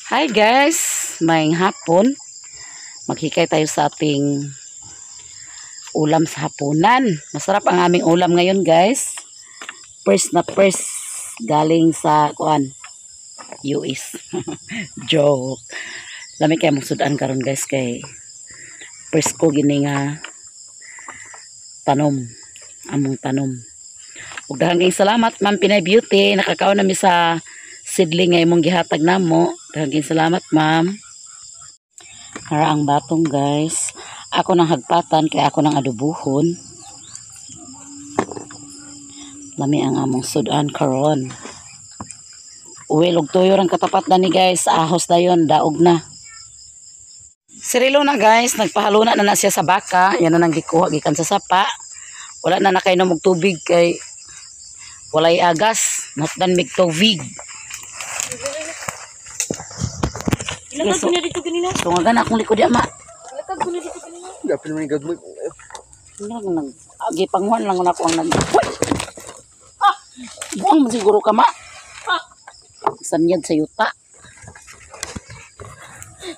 Hi guys, maayong hapon. Maghikay tayo sa ating ulam sa hapunan. Masarap ang aming ulam ngayon, guys. First na first galing sa kuan, US. Joke. Lami kay mong sudan karon, guys, kay first ko gini nga tanom. Among tanom. Ug daghang kayong salamat, Ma'am Pinay Beauty. Nakakaon nami sa seedling nga imong gihatag namo. Daghang kayong salamat, ma'am. Para ang batong, guys. Ako nang hagpatan kay ako nang adubuhon. Lami ang among sudan karon. Uwi og tuyo rang katapat na ni, guys. Ahos dayon, daog na. Sirilo na, guys, nagpahaluna na na siya sa baka. Yan na nang gikuha gikan sa sapa. Wala na nakainom og tubig kay walay agas. Nasdan mig tubig. Ilakad ko na dito ganina. Tungagan akong likod ya, ma. Ilakad ko na dito ganina. Gapil mo ni gagmay. Ano lang nag gipanguhan lang na ako ang nag. Uy! Ah! Buang man siguro ka, ma. Ah! Sanyad sa yuta.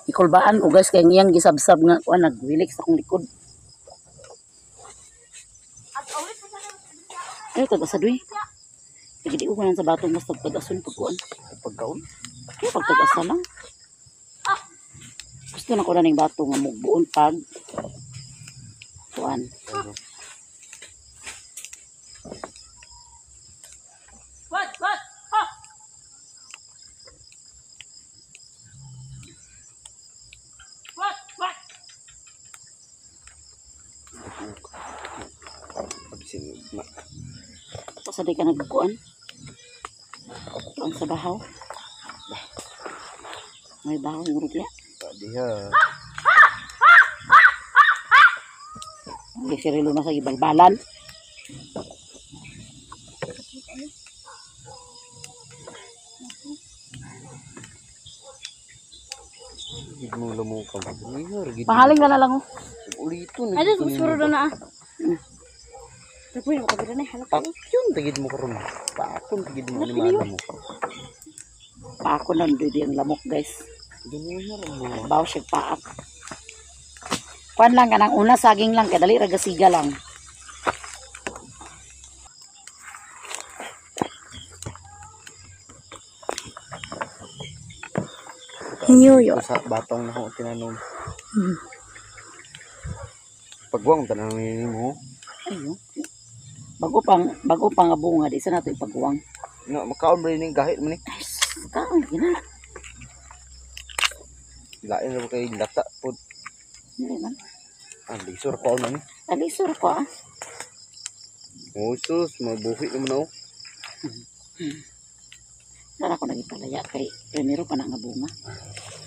Ikulbaan ko, guys, kay ngiyang gisabsab nga kuan nagwilik sa akong likod. Ay, tag-asa duy. Sige, di ko lang sa batong basta tag-ason pagkuan. Pagkaon. Kaya pag tag-asa lang. Gusto na ko na ning bato nga mugbuon pag kuan. What? What? Ha! What? What? Absin ma. Sa di ka nagkuan. Kuan sa bahaw. May bahaw yung rugya. Diha. Okay, sirilo na sa ibalbalan. Gid mo lamo ka. Diha gid. Pahaling na na lang oh. Uliton. Ay, dito gusto na ah. Tapoy na makabira na. Halap. Pakyon tagid mo karon. Pakon tagid mo ni madam mo. Paako na di ang lamok, guys. Ganyan mo. Baw siya paak. Kuan lang kanang una saging lang kay dali ra gasiga lang. New York. Sa batong na ko tinanom. Pagwang tanan ni mo. Ayo. Bago pang nga bunga di sa nato ipagwang. No, makaon ba ning gahit mo ni? Ay, kaon gina. Lain ra kay lata pod. Dili man. Ah, lisor pa na ni. Alisor ko ah. Oh, sus, mabuhi naman ako. Saan ako nagipalaya kay primero pa na nga bunga.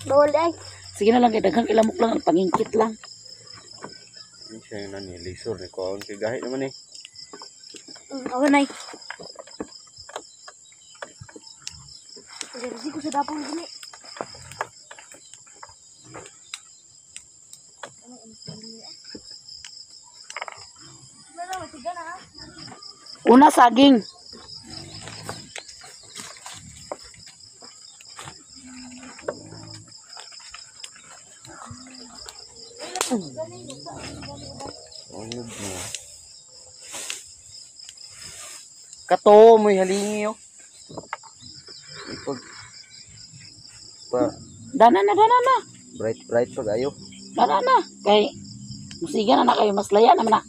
Bawal ay. Sige na lang kay daghang ilamok lang, pangingkit lang. Ini siya yung nani, lisor ni kaon kay gahit naman eh. Awan ay. Pagkarasi ko sa dapong gini. Una saging. Ano mo? Kato, may halingi oh. Ipag pa Dana na, dana na. Bright bright pag ayo. Dana na. Kay musiga na na kayo maslaya naman na.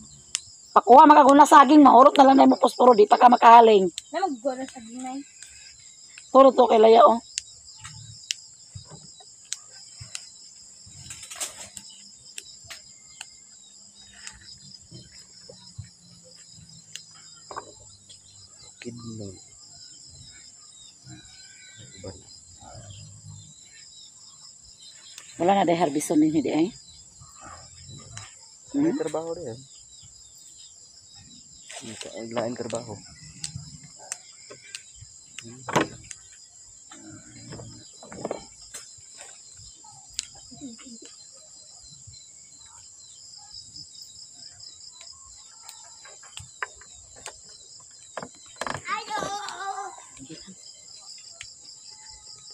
Pakuha makaguna saging, mahurot na lang na mo posporo, di pa ka makahaling. Na magbuo na sa ginay. Turo to kay laya oh. Kidnon. Iba na. Wala na dahil harbison din hindi ay. May trabaho rin. May lain trabaho.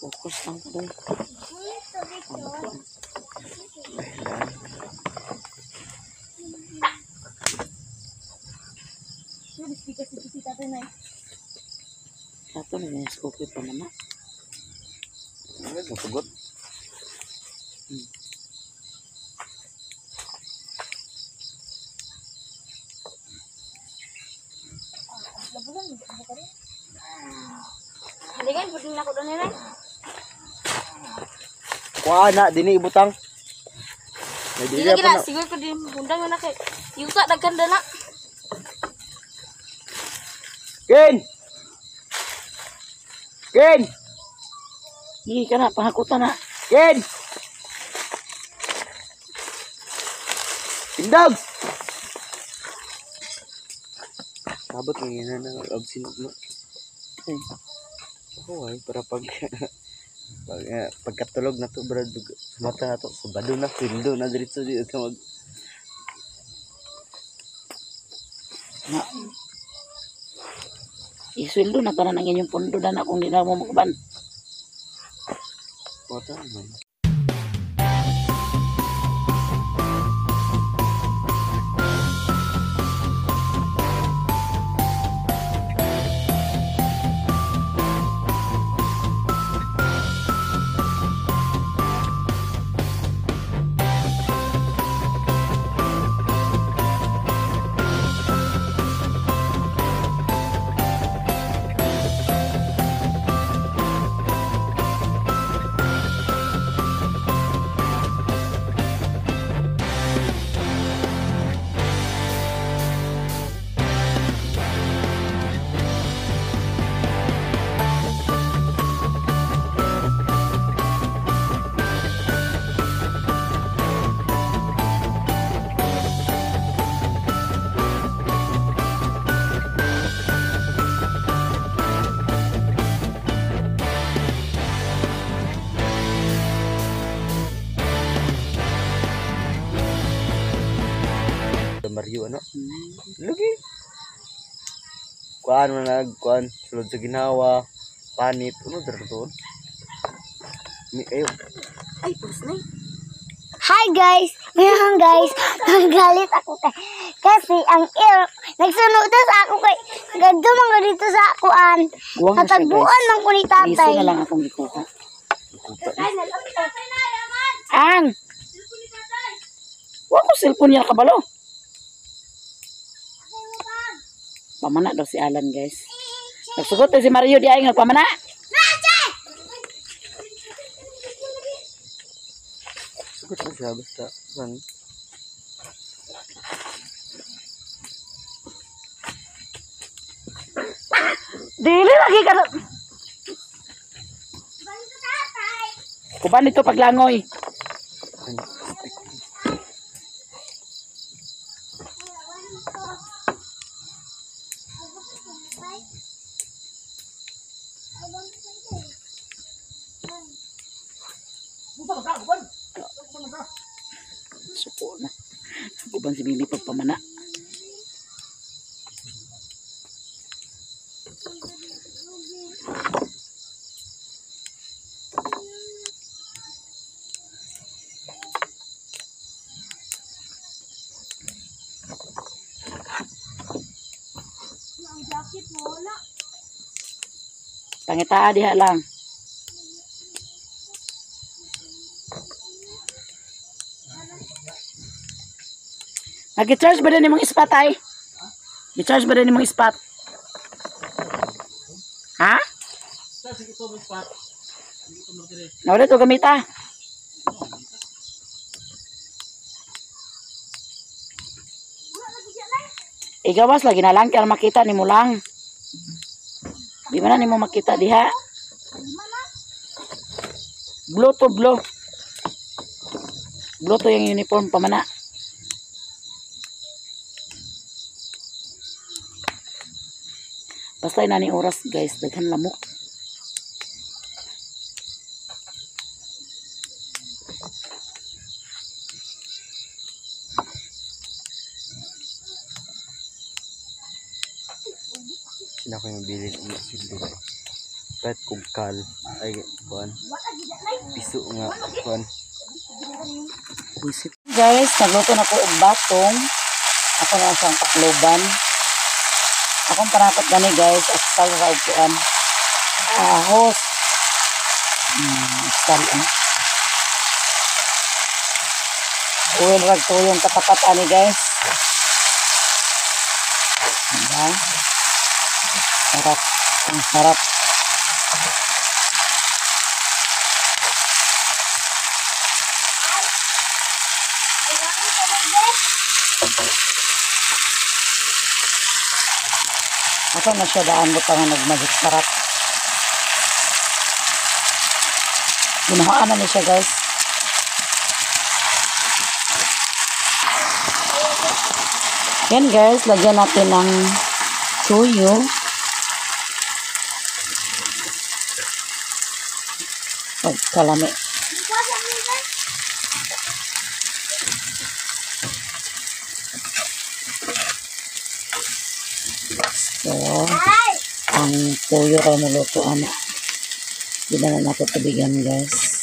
Focus. Ang doy. Ato na yung scope pa naman. Ano yung sugot? Halikan, pwede na ako doon nila. Kuha na, dini ibutang. May Dili dili pa gina, na. siguro ko din hundang na kay. Yuta daghan na. Ken! Ken! Hindi ka na, pangakutan na. Ken! Tindog! Sabot lang yun na absent no. Eh, Ako ay para pag pag pagkatulog na to brad mata na to sabado na sweldo na diretso dito ka mag Na. Isweldo na tanan ang inyong pundo na kung di na mo makaban. Mata naman. Mario ano? Lugi. Kuan man nag kuan sulod sa ginawa, panit, ano dara to? Mi ayo. Ay, puros na. Hi guys! Ngayon guys, nagalit ako kay kasi ang air nagsunod to sa ako kay gadto man ko dito sa akuan. Guwang na siya, Natagbuan guys. man ko ni Liso tatay. na lang akong gikuha. Kuta. Ang! Wa ko cellphone niya kabalo. Pamana daw si Alan, guys. Nagsugot na si Mario di ay nga pamana. Sugot na siya basta san. Dili lagi ka na. Kuban nito paglangoy. Suko na. Kuban si Bibi pagpamana. Ang jacket mo wala. Pangitaa diha lang. Nag-charge ba din imong spot ay? Gi-charge ba din imong spot? Ha? Nawala to gamita. Igawas lagi na lang kaya makita nimo lang. Di man na nimo makita diha. Blue to blue. Blue to yung uniform pamana. Basta ina ni oras guys, daghan lamok. Sina ko yung bilin ulo sweldo ba. Kahit kugkal ay kuan. Piso nga kuan. Buisit. Guys, nagluto na ko og batong. Ako na siyang pakloban. Akong panakot gani guys, aksal ra og kuan. Ahos. Aksal ano. Oil rag tuyong katapat ani guys. Diba? Sarap. Ang sarap. Ako na siya daan mo tangan nagmagic sarap. Ginahaan na ni siya guys. Yan guys, lagyan natin ng tuyo. Pagkalami. So, ang tuyo raw naluto ana. Hindi na natin tubigan guys.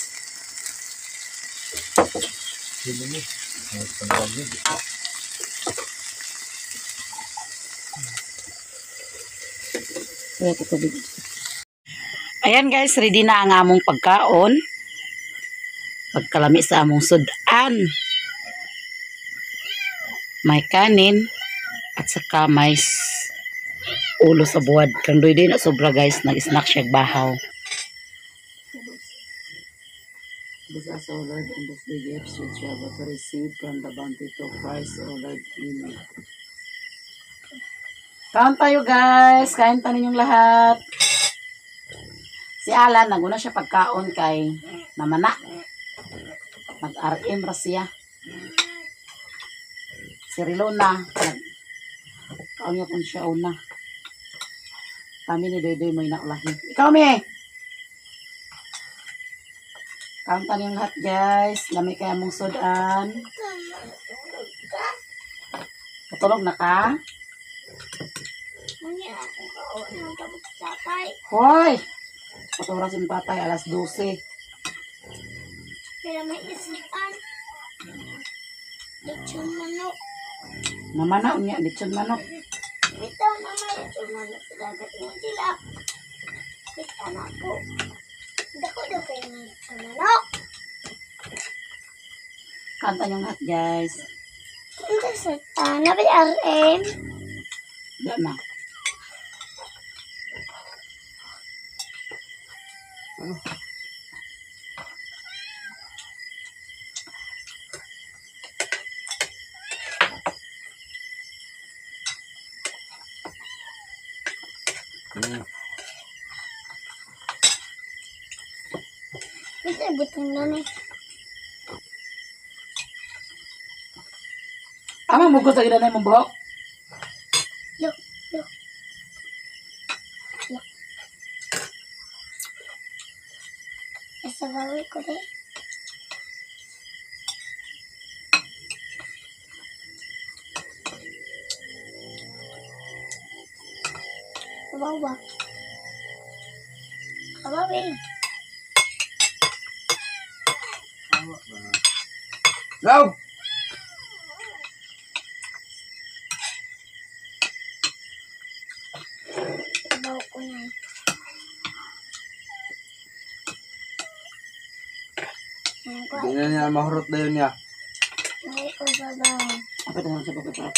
Tubig. Ayan guys, ready na ang among pagkaon. Pagkalami sa among sudan. May kanin at saka may ulo sa buwad. Kang doy din na sobra guys, nag-snack siya bahaw. Bless us, O Lord, and those the gifts which you have to receive from the bounty of Christ, O Lord. Amen. Kain tayo guys. Kain tayo ninyong lahat. Si Alan, naguna siya pagkaon kay namana. Nag-RM ra siya. Si Rilona, kaon niya kung siya una. Kami ni Doy-Doy mo inaulahin. Ikaw, me! Kaon tayo ninyong lahat guys. Lami kaya mong sudan. Patulog na ka? Hoy! Paturas yung tatay, alas 12. Pero may isipan. Lechon manok. Namana, unya, lechon manok. Bitaw na may lechon manok sa dagat mo sila. Kita na po. Dako daw kayo ng lechon manok. Kanta niyong lahat, guys. Hindi sa tana, ba RM? Diyan na. Ito, butong na ni. Ama, mugot sa ginanay mong buhok? Look, look. Look. Asa bawi ko rin. Sabaw ba? Sabaw eh. Go! Sabaw ko na. Hindi na niya mahurot na yun niya. Ay, ko sabaw. Ako na sa pagkaparap.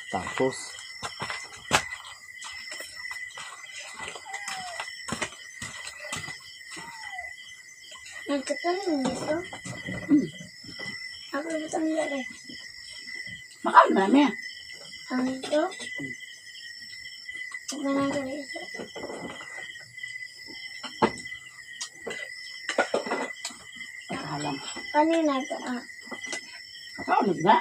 Tapos. Nagkataon nito. Ako butang lari. Makaon na namin. Ang ito. Huwag na lang gawin ito. Pagkahalang. Kanina ito ah. Kaon na.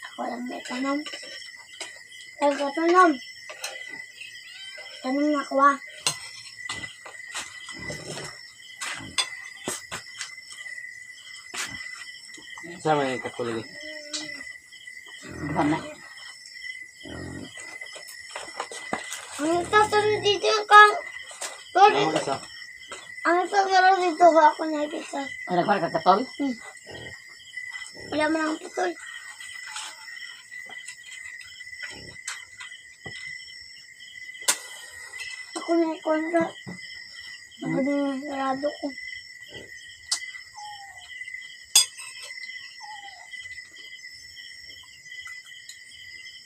Ako lang may tanom. Ako tanom. Tanom na ako ah. Sa may katulog eh. Bukan na. Ang sasunod dito kang... Ano isa? Ang sasunod dito ko ako na isa. Ay, nagpara ka katol? Wala man ang putol. Ako na ikontra. Ako na yung sarado ko.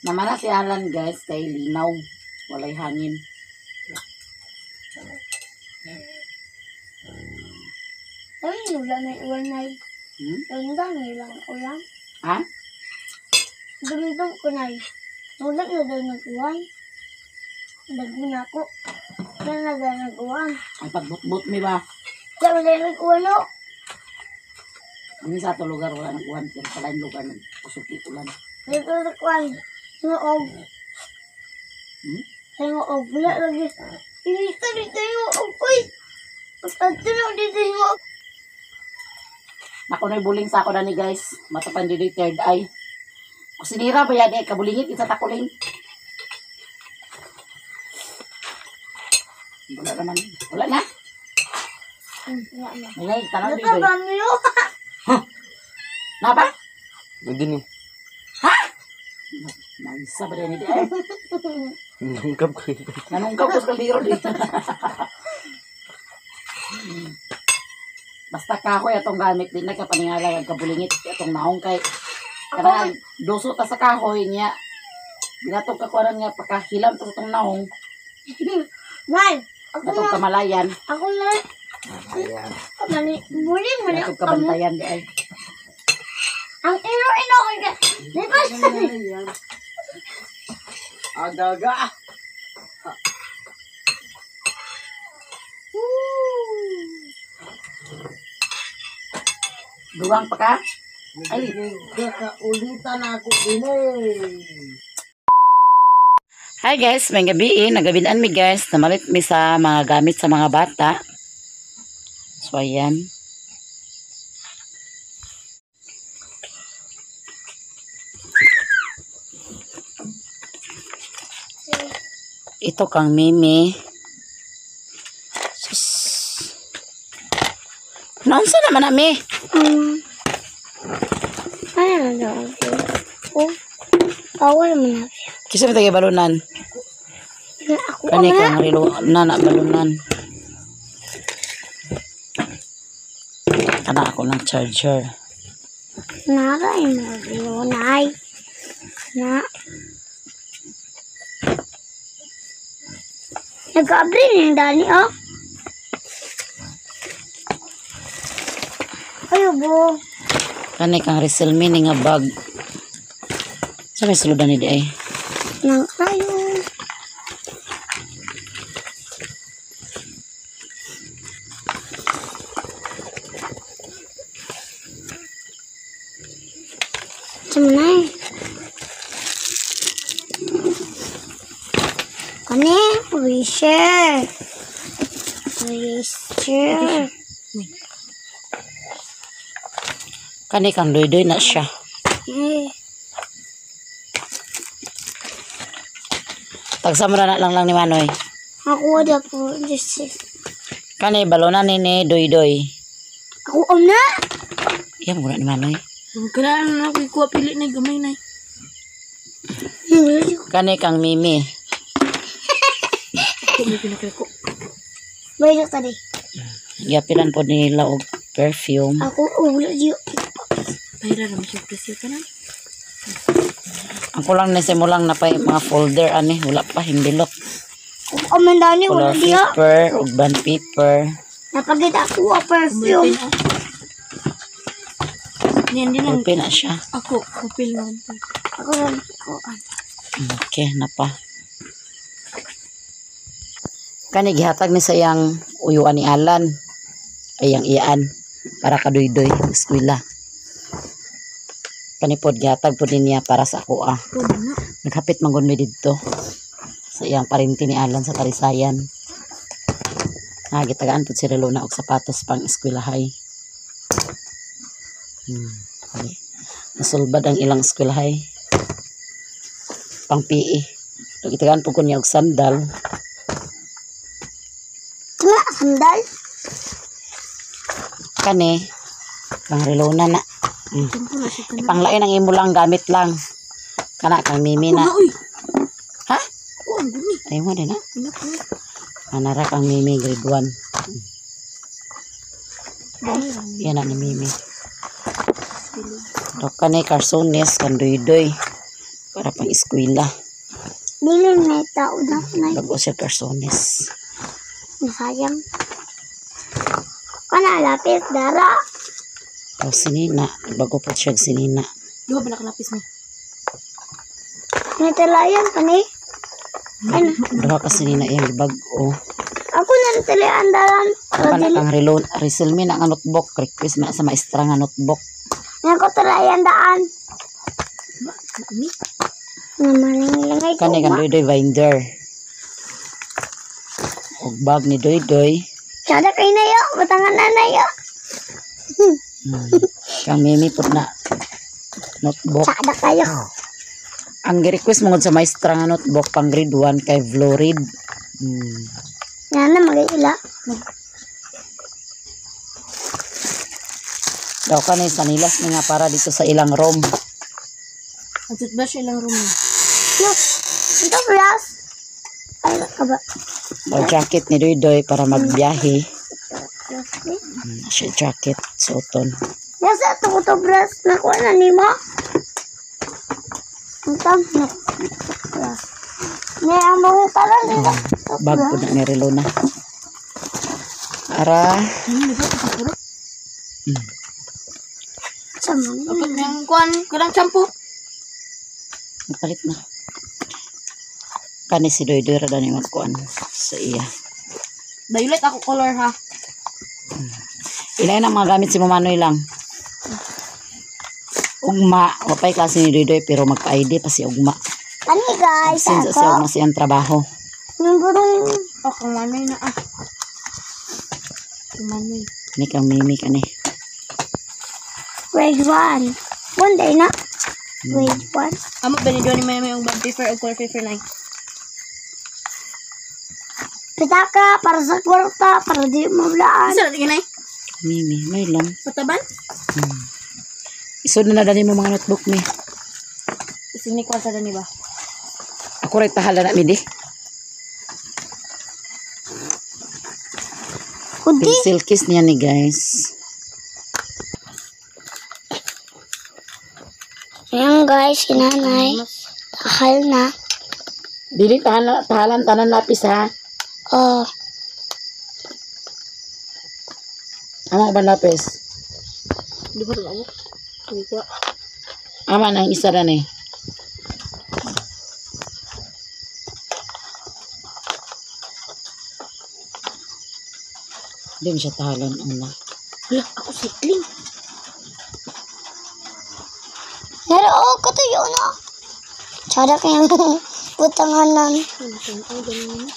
Namana si Alan guys kay linaw. Walay hangin. Ay, wala na iwan na. Hmm? Ang dami lang ulan. Ha? Gamiton ko na. Wala na daw nag-uwan. Naguna ako. Wala na daw nag-uwan. Ang pagbutbut mi ba? Wala na daw nag-uwan no. Hindi sa ato lugar wala nang uwan pero sa lain lugar nagkusog ulan. Wala na nag-uwan. Noog. Hmm? Noog. Wala lagi. Inita dito yung uog ko eh. Pagkadto na dito yung uog. Nako na'y buling sa ako na ni guys. Matapan dito yung third eye. Kusinira ba yan eh? Kabulingit isa takuling. Wala naman. Wala na. Wala na. May tanaw Ano dito. ba niyo? Na ba? Hindi ni. Naisa ba rin eh? Nungkap ko ito. Nanungkaw ko sa kaldero dito. Basta kahoy atong gamit din nagkapaningala ang kabulingit atong naong kay kanang duso ta sa kahoy niya. Binatog ka kuan nga pakahilam ta sa atong naong Man, ako atong na. kamalayan Ako na. Ayan. Mani, muli mani atong ako. kabantayan di ay. Ang ino-ino ko ka. Di ba? Agaga. Duwang pa ka? Ay, Kakaulitan ako din eh. Hi guys, may gabi eh. Nagabinan mi guys. Namalit mi sa mga gamit sa mga bata. So ayan. Ito kang Mimi. Sus. Naunsa naman nami? Ano na daw? Oh, bawal man na. Kisa mi tagay balunan. Ako Kani ang kang relo na na balunan. Kana ako ng charger. Nara mo nay. Na. Nag-abri ni Dani oh. Ayo bo. Kani kang Rizal Mini nga bag. Sa may suludan ni di ay? Nang ayo. Cuman Kani we share. We share. Kani kang doy-doy na siya. Eh, Tagsamra na lang lang ni Manoy. ako ada po this is. Kani balunan ni ni doy-doy. Ako am na. Iya mo ni Manoy. Kailangan na ako ikuha pili na gamay na. Kani kang Mimi. Ako may pinakliko. Bayad tadi. Giapilan po nila og perfume. Ako ulo di. Pahira naman siya presyo ka na. Ang kulang ni mo lang na pa yung mga folder ani wala pa himbilok. Ako am dani Color wala diya. paper ug bond paper. Napagit ako a perfume. Niyan din lang Pulpe na siya. ako. Kupil na. Ako rin ako. Okay, na pa. Kani gihatag ni sa iyang uyuan ni Alan. Ay, iyang iyaan. Para kadoy-doy eskwela. Panipod gihatag pud niya para sa ako ah. Naghapit man gud mi didto sa iyang parinti ni Alan sa Tarisayan. Ah, gitagaan pud si Relona og sapatos pang eskwelahay. Okay. Nasulbad ang ilang eskwelahay pang PE. Gitagaan pud ko niya og sandal. Tama, sandal. Kani pang Relona na. Panglain ang imo lang gamit lang. Kana kang Mimi na. Ha? Ay mo din na. Anara kang Mimi grade 1. Yan na ni Mimi. To kani karsones kan doy-doy para pang eskwela. Dili na tao na na. Bago siya karsones. Nasayang. Kana lapis dara. O sinina, bago po siya sinina. Duha ba nakalapis mo? May talayan pa ni. Ano? Duha ka sinina iyang gibag-o. Ako na talayan dalan. Kana kang relon, reselmi na nga notebook, request man sa maestra nga notebook. Ako talayan daan. Namalangay ko. Kani kang doy-doy binder. Og bag ni doy-doy. Sada kay na yo, butangan na na yo. Kang Mimi pud na notebook. Sada kayo. Ang gi-request mo sa maestra nga notebook pang grade 1 kay Florid. Nga na magaila. Daw kani sa nilas ni nga para dito sa ilang room. Ang toothbrush ilang room. Yo, ito plus. Ay, kaba. O jacket ni Doy-Doy para magbiyahe. Siya jacket suoton. Nasa ito ko to brush. Nakuha na ni mo. Ang na. May ang mga talan dito. Bag po na ni Relona. Ara. Sama. Dapat niyang kuan, kurang shampoo. Nagpalit na. Kani si Doy-Doy ra dani magkuan sa iya. Violet ako color ha. Ilay na mga gamit si Mamanoy lang. Ugma, wapay klase ni Doy-Doy pero magpa-ID pa si Ugma. Kani guys, Absent sa si ako. Ugma siyang trabaho. Yung burong Oh, kang Manoy na ah. Kang Manoy. Ni kang Mimi kani. grade 1. One day na. Grade 1. Amo ba ni Johnny may may bond paper o color paper na? Pitaka para sa kwarta, para di mablaan. Isa na tingin ay. Mimi, may lang. Pataban? Isod na na dani mo mga notebook mi. Isini kwarta dani ba? Ako ray tahala na mi di. Kundi, Pencil case niya ni guys. ayan guys, si nanay. Tahal na. Dili tahalan, tahalan tanan lapis ha. Oh, Ama ba lapis? Di ba ako? Di ko. Ama na ang isa ran eh. Di mo siya tahalan una. Hala, ako cycling. Pero oh, katuyo na. Tsada kayong butanganan. Ay, ganun.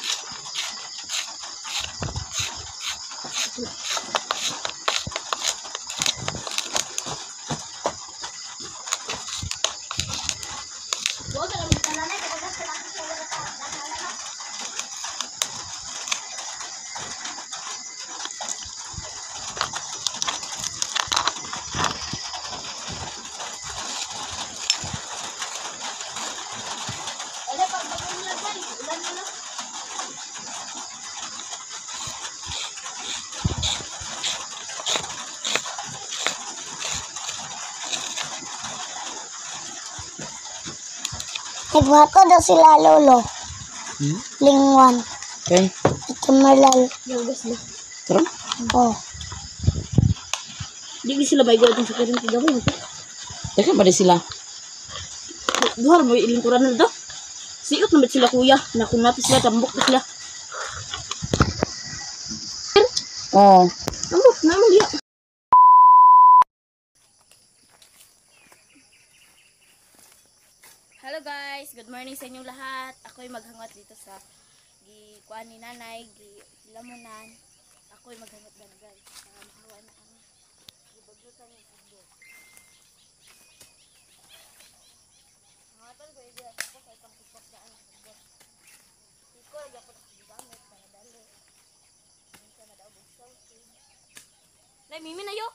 Nagbato daw sila lolo. Lingwan. Okay. Ito malal. Tara. Oh. Di sila ba igwa itong sa karin kagabi? Teka ba di sila? Duha mo ilingkuran na daw. Siot na sila kuya. Nakunati sila, tambok na sila. Oo. Tambok na mo diya. Hello guys, good morning sa inyong lahat. Ako'y maghangot dito sa gi kuan ni nanay, gi lamunan. Ako'y maghangot na guys. Para mahawa na ang gibaglutan ni sagbot. Hangatan ko ide ako sa itong kupot na ang sagbot. Iko lagi ako nakagamit para dali. Minsan na daw og selfie. Nay, mimi na yo.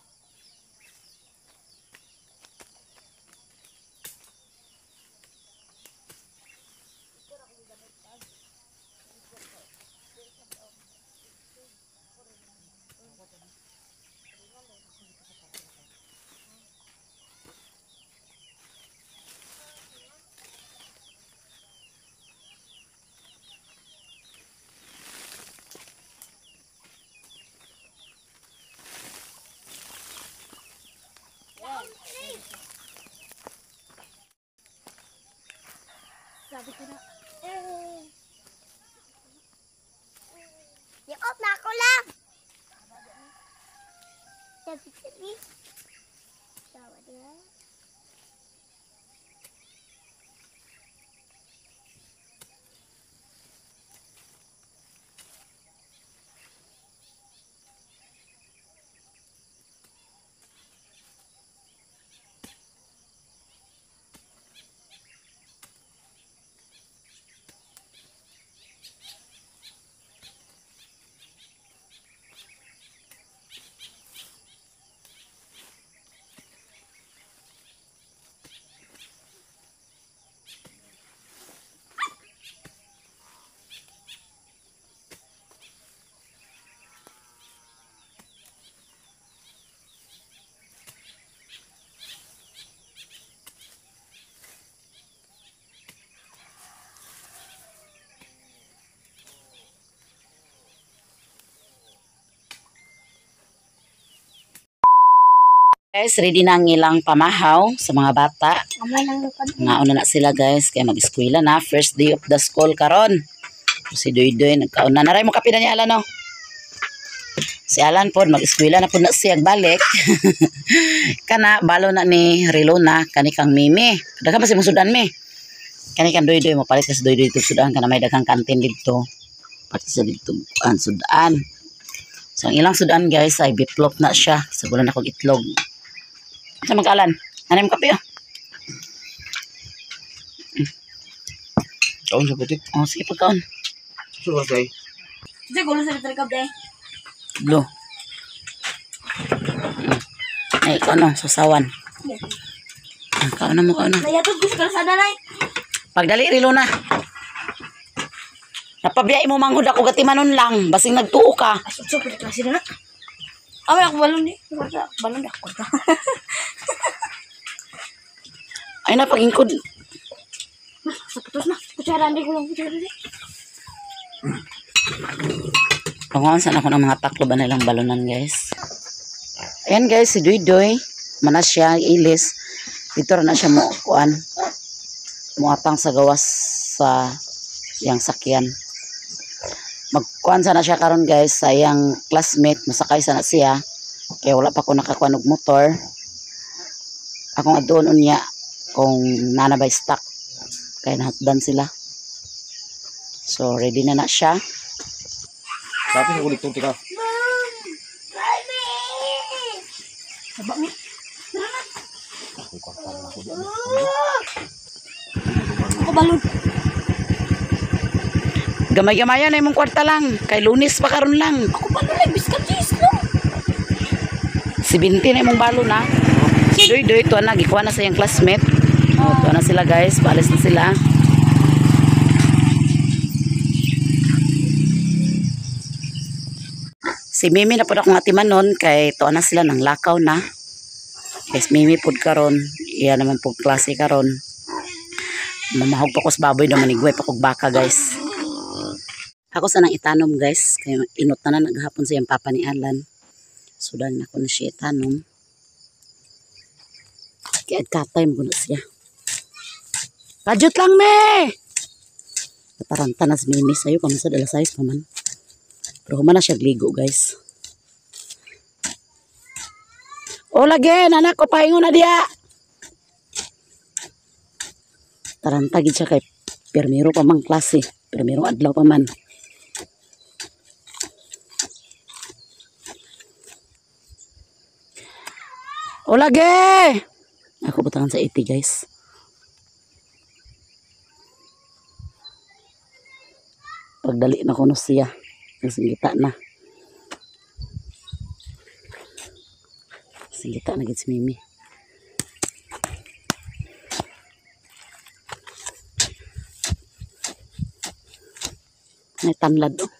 Sabi ko na, Eh. Yakop na ako lang. Sabi sabi. Tawa dia. Guys, ready na ang ilang pamahaw sa mga bata. Kamay lang lupad. Ngaon na na sila guys, kaya mag-eskwela na. First day of the school karon. Si Doy Doy, nagkaon na. Naray mo kape na niya, Alan, no? Si Alan pod, mag-eskwela na pod na siya balik. Kana, balo na ni Rilona, kani kang Mimi. Daghan pa si mong sudan, mi. Kani kang Doy Doy, mopalit ka sa Doy Doy itong sudan. Kana may daghang kantin dito. Pati sa dito, ang sudan. So, ang ilang sudan guys, ay bitlog na siya. So, wala na akong itlog. Sa mag-alan? Ano yung kape, oh? Kaon sa puti. Oh, sige, pagkaon. Suka say. Sige, gulo sa little cup day. Blue. Ay, ikaw no, susawan. Ah, kaon na mo, kaon na. Nayatod ko sa kalsada nay. Pagdali, rilo na. Napabiyay mo manghud ako gatimanon lang. Basing nagtuo ka. Ay, so, pwede klase na na. Amay, ako balon di. Balon di ako. Ay na, pagingkod. Sapatos na. Kutsara, hindi ko lang kutsara di. Panguan saan ako ng mga taklo ba nilang balonan, guys. Ayan, guys, si Duy Duy. Mana siya, ilis. Dito na siya mo, kuan. Muatang sa gawas sa iyang sakyan. Magkuan sana siya karon guys, sa iyang classmate. Masakay sana siya. Kaya wala pa ko nakakuan og motor. Akong aduon unya kung nana by stock. Kaya nahutdan sila. So, ready na na siya. Dati sa kulit tika. Saba mi. Ako balon. Gamay-gamayan na imong kwarta lang. Kay Lunes pa karon lang. Ako balon ay biscuit cheese lang. 70 na imong balon na. Doy doy tuwa na gikuha na sa iyang classmate. Oh, tuwa na sila guys, paalis na sila. Si Mimi na pud akong atimanon kay tuwa na sila nang lakaw na. Guys, Mimi pud karon, iya naman pud klase karon. Mamahog pa ko sa baboy na manigway pa kog baka guys. Ako sanang itanom guys, kay inot na na naghapon sa iyang papa ni Alan. Sudan na ko na siya itanom. Kaya katay mo na siya. Kajut lang me! Nataranta na si Mimi sa'yo, kung sa alas 6 pa man. Pero human na siya gligo guys. O lagi, anak ko, pahingo na diya. Taranta gid siya kay permiro pa mang klase. Permiro adlaw pa man. Olage! Ako butangan sa iti, guys. Pagdali na kuno siya. Nasinggita na. Singgita na gid si Mimi. May tanlad oh.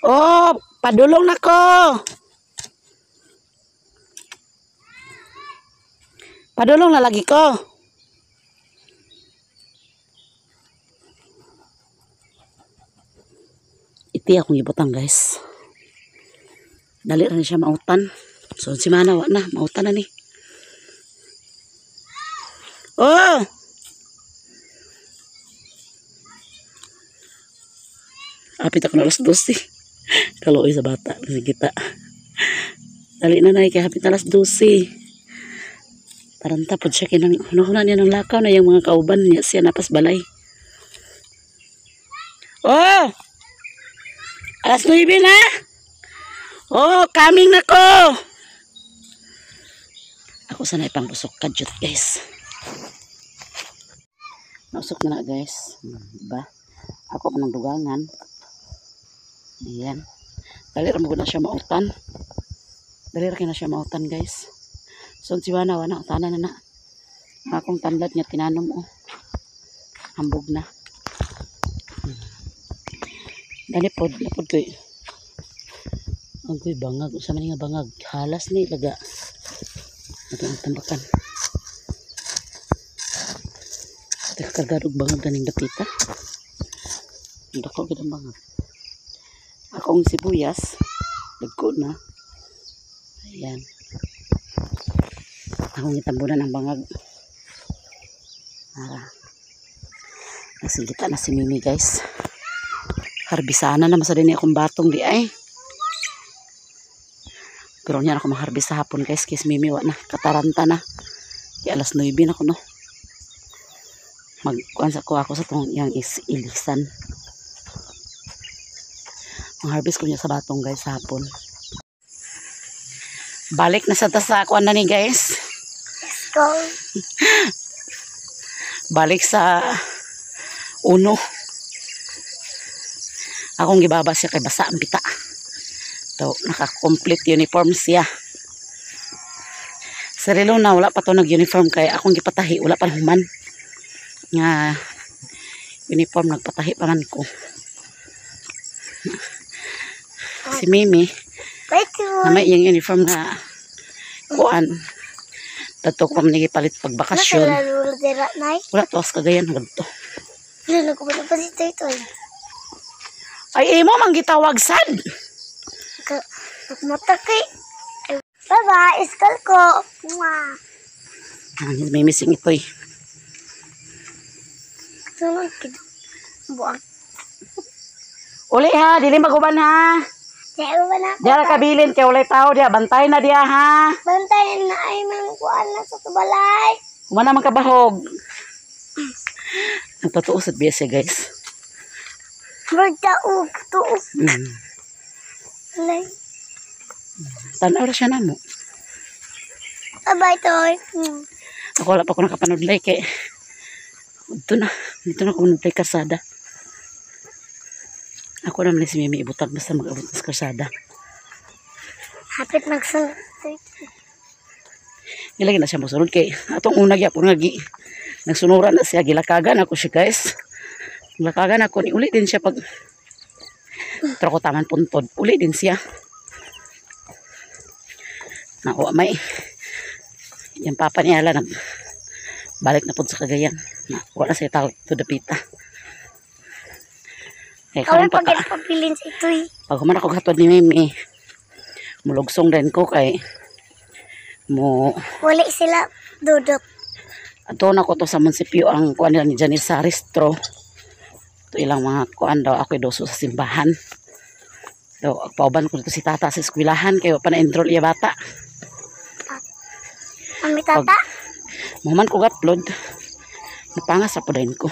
Oh, padulong na ko. Padulong na lagi ko. Iti akong ibutang, guys. Dali ra ni siya mautan. So si Mana wa na, mautan na ni. Oh! Apit ako na alas 12. Kaluoy sa bata. Sige ta. Dali na na, kay hapit na alas 12. Taranta pod siya kinang hunahuna niya ng lakaw na yung mga kauban niya siya napas balay. Oh! Alas 9 na! Oh, coming na ko! Ako sana ipang busok kadyot, guys. Nausok na na, guys. Diba? Ako pa ng dugangan. Ayan. Dali ra mo na siya mautan. Dali ra kay na siya mautan, guys. So si Wana, wana, utanan na na. Ang akong tanlad nga tinanom oh. Hambog na. Dali pod, napod koy. Ang koy bangag, unsa man nga bangag? Halas ni laga. Ato ang tambakan. Teka, kargado og bangag ganing dapita. Dako gid ang bangag. Akong sibuyas, dagko na. Ayan. Akong gitambunan ang bangag. Ara. Nasinggita na si Mimi, guys. Harbisana na masa din akong batong di ay. Pero niya ako maharbis sa hapon, guys, kay si Mimi wa na, kataranta na. Kaya alas 9 na ko no. Magkuan sa ko ako sa tong iyang ilisan. Ang harvest ko niya sa batong, guys, sa hapon. Balik na sa ta sa kuan na ni, guys. Let's go. Balik sa uno. Akong gibaba siya kay basa ang pita. So, naka-complete uniform siya. Sa relo na, wala pa to nag-uniform kay akong gipatahi, wala pa human. Nga uniform, nagpatahi pa man ko. Si Mimi, na may iyang uniform nga kuan. Dato ko man gipalit pag bakasyon. Wala to sa Cagayan ganto. Ay imo man gitawag sad. Bye bye, iskal ko. Ang Mimi sing itoy. Buang. Uli ha, dili maguban ha. Diya ra kabilin kay walay tao diya, bantay na diya ha. Bantay na ay mangkuan na sa tubalay. Human naman kabahog. Nagpatuo sa biya siya, guys. Magtaog tuo. Tanaw ra siya namo. Bye bye, Toy. Ako wala pa ko nakapanudlay kay dito na. Dito na ako manudlay karsada. Ako naman si Mimi ibutag basta mag-abot sa karsada. Hapit magsunod. Ilagay na siya mosunod kay atong una gyapon nga gi nagsunuran na siya, gilakagan ako siya, guys. Gilakagan ako ni uli din siya pag pero ko taman puntod, uli din siya. Nakuha may yung papa niya ala nag balik na pud sa Cagayan. Na wala siya tawag to dapita. Kaya karon pag pagpilin sa itoy. Pag human ako hatod ni Mimi, mulugsong din ko kay mo wala sila dudot. Ato na ko to sa munisipyo ang kuan nila ni Janice sa Restro. To ilang mga kuan daw ako'y doso sa simbahan. So pauban ko dito si tata sa eskwelahan kay wa pa na-enroll iya bata. Mami tata. Maman ko upload. Napangas sa din ko.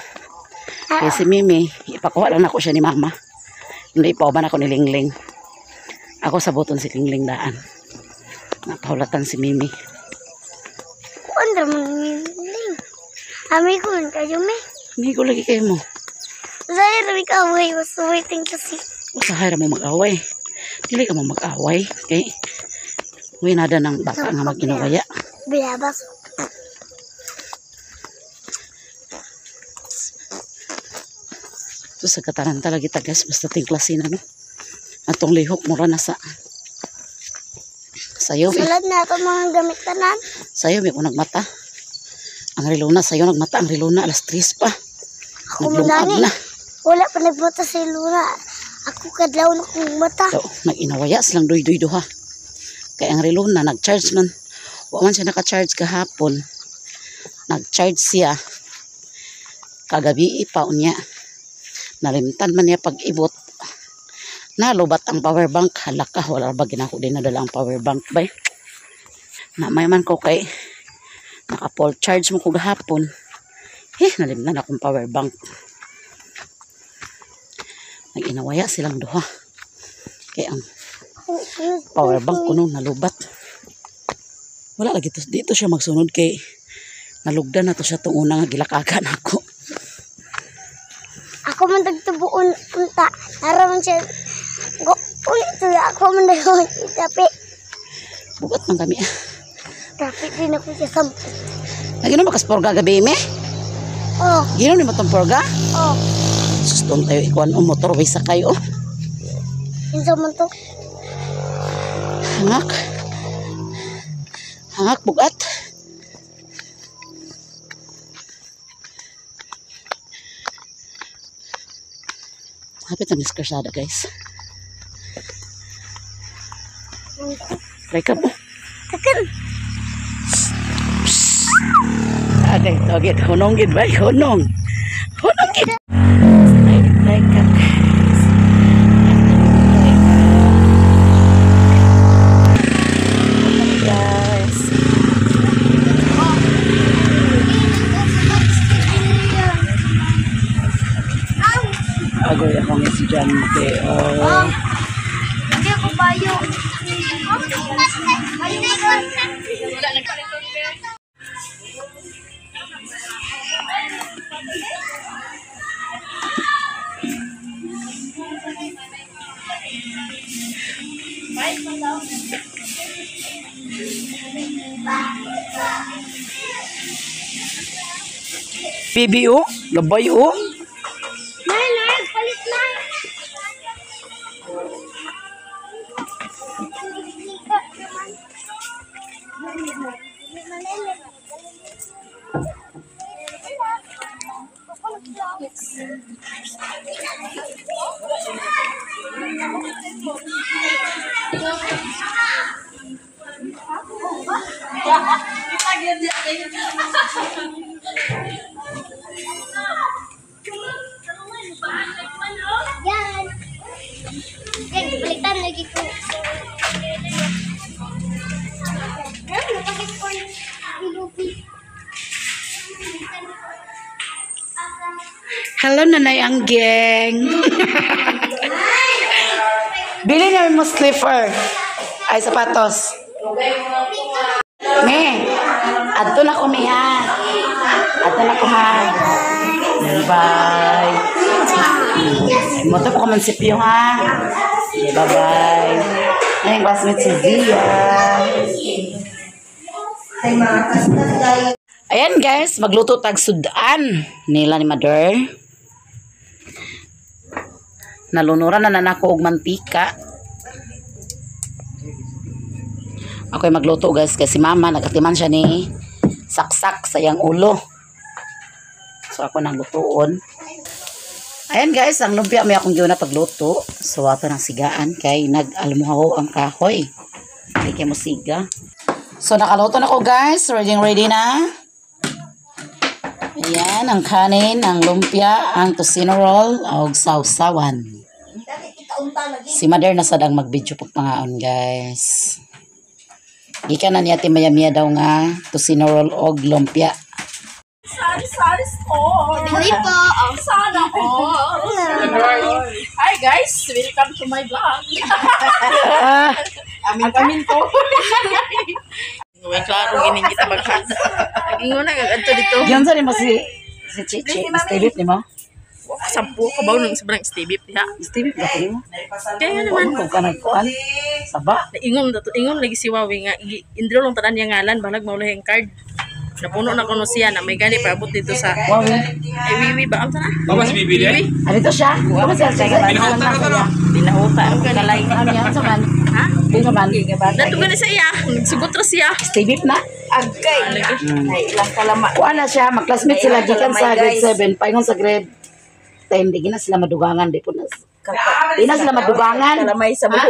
Kaya si Mimi, ipakuha lang ako siya ni Mama. Hindi ipauban ako ni Lingling. Ako sa buton si Lingling daan. Napahulatan si Mimi. Kuan ra man ni Ling. Amigo man kayo mi. Amigo lagi kayo mo. Zahir mi kaaway was waiting to see. Usahay ra mo mag-away. Dili ka mo mag-away. Kay, uy, nada ng bata nga mag-inawaya. Bilabas. Ito sa kataran talaga tagas. Basta tingklasin ano. Atong lihok mura na sa sayo. Eh. Sulod na ato mga gamit tanan. Sayo may ko nagmata. Ang relona sayo nagmata ang relona alas 3 pa. Ako Naglungag man na. Wala pa nagmata si Luna. Ako kadlaw na kong mata. So, nag-inawaya silang duy-duy duha. Kaya ang relona nag-charge man. Wa man siya naka-charge kahapon. Nag-charge siya kagabi pa unya. Nalimtan man niya pag-ibot. Nalubat ang power bank. Halaka, wala ba ginako din nadala ang power bank bay. Namay man ko kay naka-full charge mo ko gahapon. Eh, nalimtan akong power bank. Nag-inawaya silang duha. Kaya ang power bank ko nung nalubat. Wala lagi to, dito siya magsunod kay nalugdan na to siya tong unang gilakagan ako. Ako man tagtubuon unta. Nara man siya. Go, ulit to ako man dagtubuon. Tapi, Bugat man kami. tapi din ako siya sampo. Naginom ba kas porga gabi me? Oh, Ginom ni mo tong porga? oh. Sus, doon tayo ikuan o motor way sakay oh. Insa man to? Hangak. Hangak bugat. Hapit na miss Karsada, guys. Try ka mo. Takan. Agay, togit. Hunong gid ba? Hunong. Hunong gid. Try ka, guys. Guys. Agoy akong estudyante. Oh. Hindi ako bayo. Bibi oh, labay oh. Nay, nay, palit na. Yan. Yan, balitan lagi ko. Yan, napakit ko yung lupi. Hello, Nanay ang geng. Bili namin mo slipper. Ay, sapatos. Me, adto na ko, me, ha. Adto na ko, ha. Bye. Moto po ka man si Pio, ha. Okay, bye-bye. Ay, classmate si Zia. Ayan, guys. Magluto tag sudan nila ni Mother. Nalunuran na nako og mantika. Ako'y magluto, guys, kasi mama nagatiman siya ni saksak sa iyang ulo. So ako nang lutuon. Ayan, guys, ang lumpia may akong giuna pagluto. So ato ng sigaan kay nag-almuhaw ang kahoy. Hindi kay mo siga. So nakaluto na ko, guys. Ready ready na. Ayan, ang kanin, ang lumpia, ang tocino roll, og sawsawan. Si Mother na sad ang mag-video pagpangaon, guys. Gikan na niya ti Maya daw nga tocino roll og lumpia. Sari-sari store. Dali po. Sana all. Hi guys, welcome to my vlog. Ah, Amin ko. Uy, klaro gini kita mag Ingon na kagadto dito. Yun sa nimo si si Chichi, Stevie ni mo? Sampu ka ba nung sobrang Stevie diha. Stevie ba ni mo? Kaya naman Kung ka nagkuan, saba. ingon dato ingon lagi si Wawi nga indro lang tanan niya ngalan balag maulahi ang card. Napuno na kuno siya na may gani paabot dito sa Wow. ay wiwi ba ang sana? Baba si Bibi Wiwi. Ano to siya? Ano siya? Pinahutan na to, no? Pinahuta ang kalay. Ano yan sa man? Ha? Ano man? Dato gani sa iya, nagsugot ra siya. Stevie na? Agkay. Ay, ilang kalama. Kuan na siya, magclassmate sila gikan sa grade 7, paingon sa grade 10, di na sila madugangan, di po na. Di na sila madugangan. Kalamay sa buho.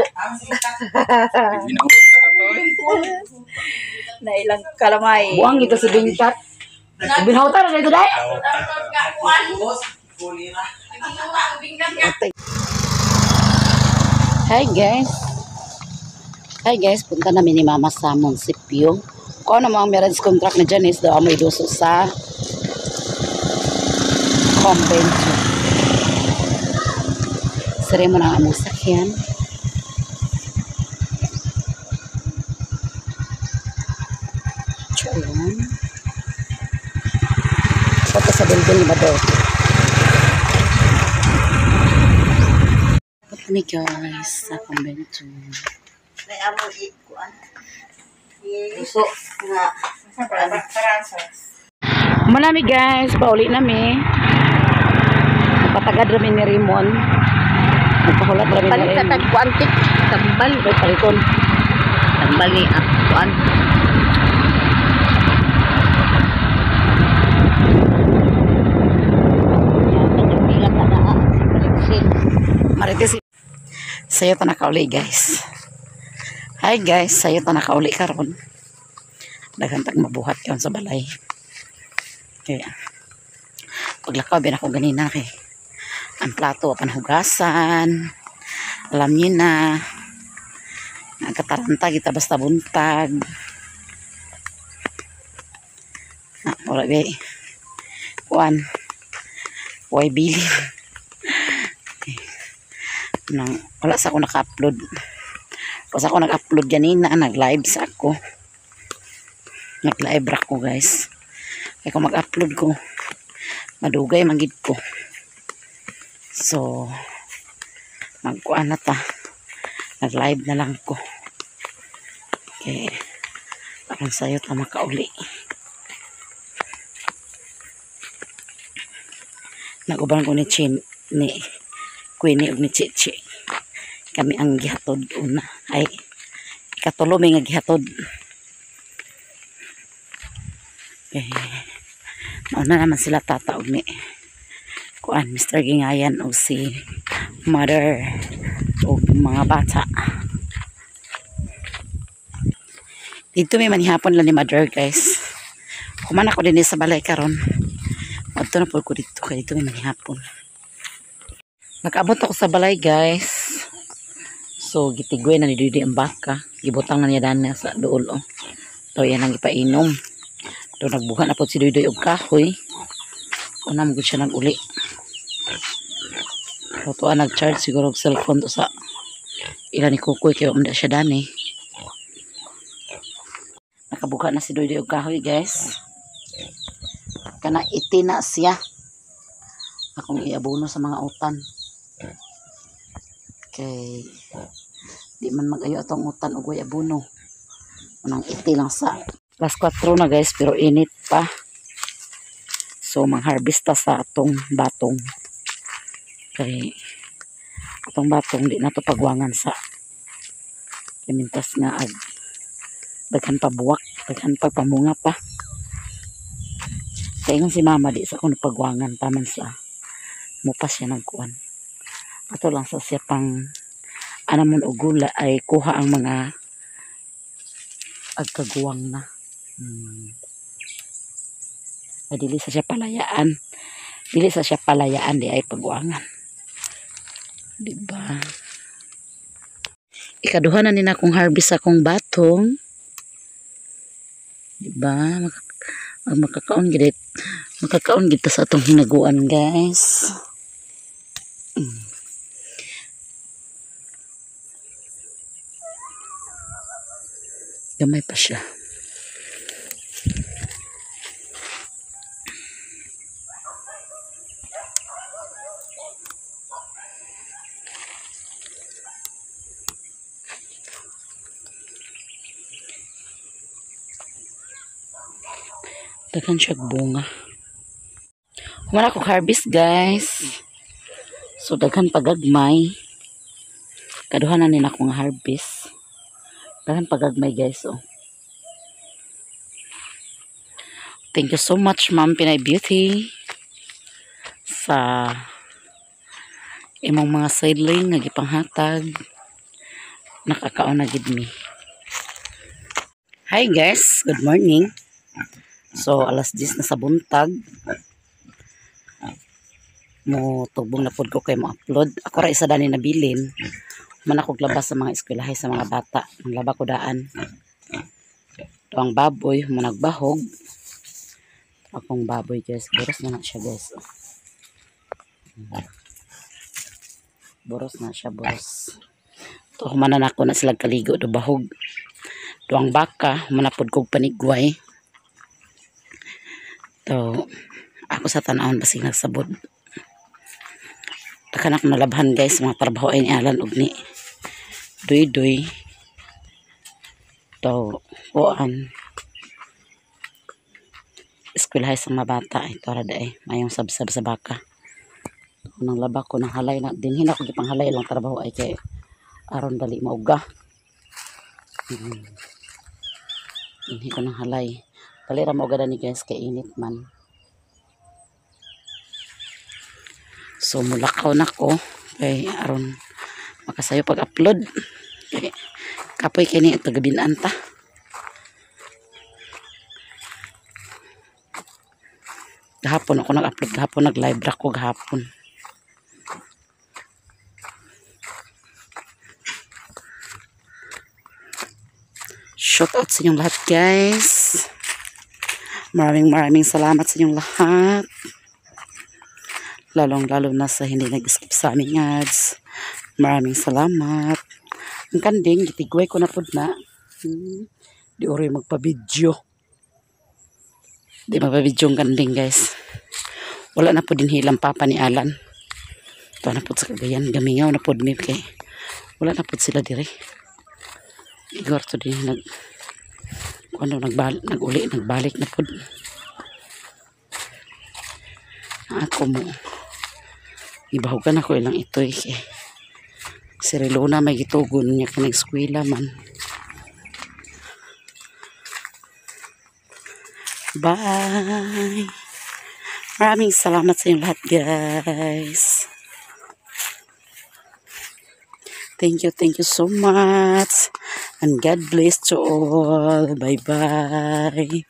Pinahutan na to, eh. Na ilang kalamay. Buang ito si Bingkat. Binhawta na dito dai. Hi guys. Hi guys, punta namin ni Mama sa munisipyo. Kung ano mo ang marriage contract ni Janice daw amoy duso sa convento. Sari mo na ang among sakyan. Chulon. Punta sa building ni Mother. Punta ni guys sa convento. May amo ikuan. Puso nga. Manami guys, pauli nami. Nagpatagad rami ni Raymond. Nagpahulat rami ni Palit sa Raymond. tagkuantik. Tambal. Wait, paliton. Tambal ni kuan. Marites. Sayo ta nakauli guys. Hi guys, sayo ta nakauli karon. Daghan tag mabuhat karon sa balay. Kaya paglakaw bin ako ganina kay ang plato apan hugasan. Alam niyo na nagkataranta kita basta buntag. Ah, wala ba kuan. Way bilin. Nang wala sa ako naka-upload. Pas ako nag-upload ganina, nag-live sa ako. Nag-live ra ko guys. Kaya kung mag-upload ko, madugay magid ko. So, magkuan na ta. Nag-live na lang ko. Okay. Aron sayo ta makauli. Nag-uban ko ni Chin, ni Queenie ug ni Chichi. Kami ang gihatod una. Ay, ikatulo may nga gihatod. Eh, nauna naman sila tata og ni kuan Mr. Gingayan og si mother og mga bata. Dito may manihapon lang ni mother guys. Human ako din sa balay karon. Adto na po ko dito kay dito may manihapon. Nakaabot ako sa balay guys. So gitigwe na ni Didi ang baka. Gibutang na niya dana sa duol oh. Daw yan ang ipainom. Daw nagbuha na po si Dudoy og kahoy. Una mo gud siya nag-uli. Daw tuwa nag-charge siguro og cellphone to sa ila ni Kukoy kay umda siya dani. Nakabuka na si Dudoy og kahoy guys. Kana itina siya. Akong iabono sa mga utan. Kay di man magayo atong utan og way abono. Unang iti lang sa alas 4 na guys pero init pa. So mangharvest ta sa atong batong. Kay atong batong di na to pagwangan sa kimintas nga ag daghan pa buwak, daghan pa pamunga pa. Kay ingon si mama di sa kuno pagwangan taman sa mupas siya ng kuan. Ato lang sa siya pang anamon og gula ay kuha ang mga agkaguwang na. Ay, dili sa siya palayaan. Dili sa siya palayaan di ay pagwangan. Diba? Ikaduha na nina akong harvest akong batong. Diba? Makakaon gid, makakaon gid ta sa atong hinaguan, guys. Gamay pa siya. Daghan siya bunga. Human ako harvest, guys. So daghan pagagmay. Kaduha na nila akong harvest. Daghan pagagmay, guys, oh. Thank you so much, Ma'am Pinay Beauty, sa imong mga seedling nga gipanghatag. Nakakaon na gid mi. Hi guys, good morning. So alas 10 na sa buntag. Mo tugbong na pod ko kay mo upload. Ako ra isa dani nabilin. Man ako labas sa mga eskwelahay sa mga bata. Ang ko daan. Ito ang baboy, managbahog. Akong baboy, guys, boros na na siya, guys. Boros na siya, boros. Ito humanan ako na sila kaligo do bahog. Ito ang baka, humanapod kog panigway. To ako sa tanawon basig nagsabod. Daghan akong nalabhan, guys, mga trabaho ay ni Alan og ni Duy-duy. To kuan eskwelahay sa mga bata ito ra daay mayong sabsab sa baka. Nang laba ko nang halay na dinhin ako gipanghalay lang trabaho ay kay aron dali mauga. Dinhi ko nang halay. Dali ra mauga ni guys kay init man. So mulakaw na ko kay aron makasayo pag-upload. Kay kapoy kini ito gabinan ta. Gahapon ako nag-upload, gahapon nag-live ra ko gahapon. Shout out sa inyong lahat, guys. Maraming maraming salamat sa inyong lahat. Lalong lalo na sa hindi nag-skip sa aming ads. Maraming salamat. Ang kanding, gitigway ko na pud na. Di oroy magpa-video. Di magpa-video ang kanding, guys. Wala na po din hilang papa ni Alan. Ito na po sa Cagayan. Gamingaw na po mi kay wala na po sila dire. Igor to din nag ano nagbalik, naguli, nagbalik na po. Ako mo ibahugan ako ilang itoy kay si Relona may gitugon niya ka nag-eskwela man. Bye. Maraming salamat sa inyong lahat, guys. Thank you so much. And God bless to all. Bye-bye.